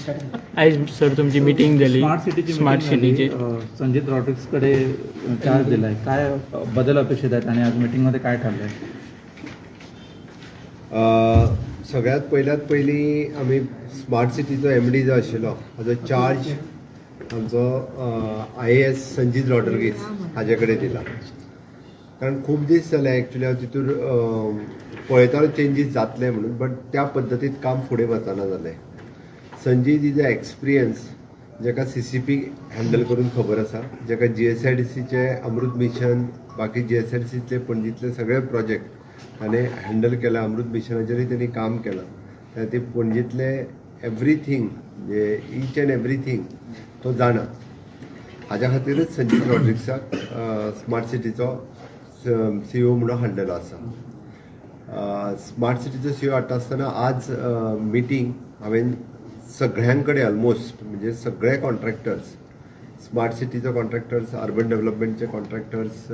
आयज सर तुमची मिटींग जाली. स्मार्ट सिटीची स्मार्ट meeting झाली. सिटीचेर. संजित रॉड्रिक्स कडे चार्ज दिलाय. काय बदल अपेक्षित आहेत आणि आज मिटिंगमध्ये काय ठरलंय? सगळ्यात पयल्यात पयलीं आमी स्मार्ट सिटीचो एमडी जो आशिल्लो हाजो चार्ज आमचो आयएएस संजीत रॉड्रिगीस हाजे कडेन दिला, कारण खूब दीस जाले एक्चुली हांव तितूर पळयतालो चेंजीस जातले म्हणून, बट त्या पद्दतीत काम फुडें वचना जालें. संजीत is a experience, जाका सीसीपी हँडल करून खबर आसा, जाका जीएसआयडीसीचे अमृत मिशन, बाकी जीएसआयडीसीतले पणजीतले सगळे प्रोजेक्ट ताणें हँडल केला. अमृत मिशनाचेरूय तेणी काम केलां. त्या खातीर पणजीतले एवरीथींग, म्हणजे ईच अँड एवरीथींग तो जाणा. हाज्या खातीरच संजीत रॉड्रिक्साक स्मार्ट सिटीचो सीईओ म्हणून हाडलेलो आसा. स्मार्ट सिटीचो सीईओ हाडटा आसतना आज मिटींग हांवें सगळ्यां कडेन, ऑलमोस्ट म्हणजे सगळे कॉन्ट्रॅक्टर्स, स्मार्ट सिटीचो कॉन्ट्रॅक्टर्स, अर्बन डेव्हलपमेंटचे कॉन्ट्रॅक्टर्स,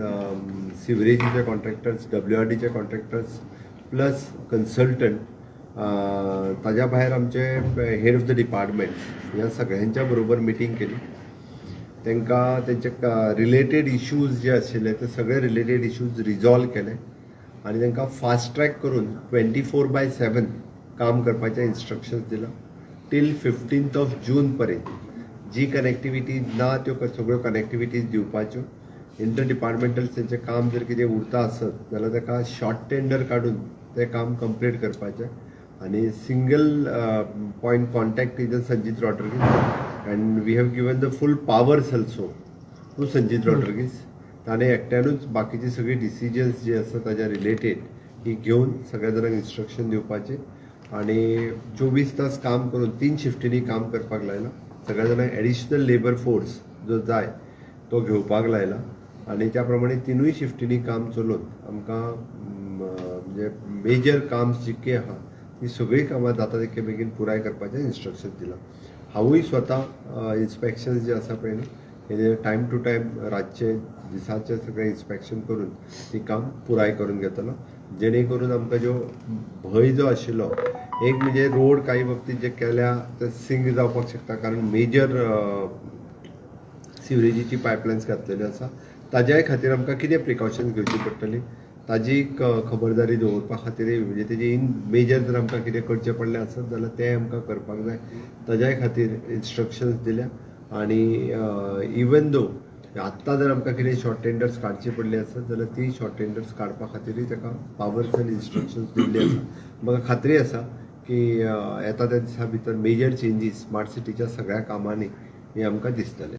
सिवरेजीचे कॉन्ट्रॅक्टर्स, डब्ल्यूआरडीचे कॉन्ट्रॅक्टर्स, प्लस कन्सल्टंट, ताज्या भायर आमचे हेड ऑफ the department, ह्या सगळ्यांच्या बरोबर मिटींग केली. तांकां तेंचे रिलेटेड इश्यूज जे आशिल्ले ते सगळे रिलेटेड इश्यूज रिजॉल्व केले आनी तांकां फास्ट ट्रॅक करून 24/7 काम करपाचें इन्स्ट्रक्शन्स दिलां. टील 15th of जून पर्यंत जी कनेक्टिविटी ना त्यो सगळ्यो कनेक्टिविटीज दिवपाच्यो. इंटर डिपार्टमेंटल तेंचें काम जर कितें उरता आसत जाल्यार ताका शॉर्ट टेंडर काडून तें काम कंप्लीट करपाचें आनी single point contact is Sanjit Rodrigues and we have given the full powers also to Sanjit Rodrigues. ताणें एकट्यानूच बाकीची सगळी डिसिजन्स जी आसा ताज्या रिलेटेड ही घेवन सगळ्या जाणांक इन्स्ट्रक्शन दिवपाचें आनी 24 तास काम करून तीन शिफ्टींनी काम करपाक लायलां. सगळ्या जाणांक एडिशनल लेबर फोर्स जो जाय तो घेवपाक लायला आनी त्या प्रमाणे तिनूय शिफ्टींनी काम चलोवन आमकां म्हणजे मेजर काम जितकी आहा ती सगळीं कामां जाता तितके बेगीन पुराय करपाचें इन्स्ट्रक्शन दिलां. हांवूय स्वता इन्स्पेक्शन जे आसा पळय न्हू, हेजे टायम टू टायम रातचे दिसाचे सगळें इन्स्पेक्शन करून ती काम पुराय करून घेतलो, जेणे करून आमकां जो भंय जो आशिल्लो एक, म्हणजे रोड काही बाबतीत जे केल्या ते सिंक जावपाक शकता, कारण मेजर सिवरेजीची पायपलायन्स घातलेल्यो आसा. ताज्याय खातीर आमकां कितें प्रिकॉशन्स घेवची पडटली ताजी खबरदारी दवरपा खातीर, म्हणजे तेजी इन मेजर जर आमकां कितें करचें पडलें आसत जाल्यार तें आमकां करपाक जाय, ताज्याय खातीर इन्स्ट्रक्शन्स दिल्या. आनी इवन दो आत्तां जर आमकां कितें शॉर्ट टेंडर्स काडची पडली आसत जाल्यार ती शॉर्ट टेंडर्स काडपा खातीरूय ताका पावर्स आनी इन्स्ट्रक्शन्स दिल्ली आसा. म्हाका खात्री आसा की येता त्या दिसा भितर मेजर चेंजीस स्मार्ट सिटीच्या सगळ्या कामांनी हे आमकां दिसतले.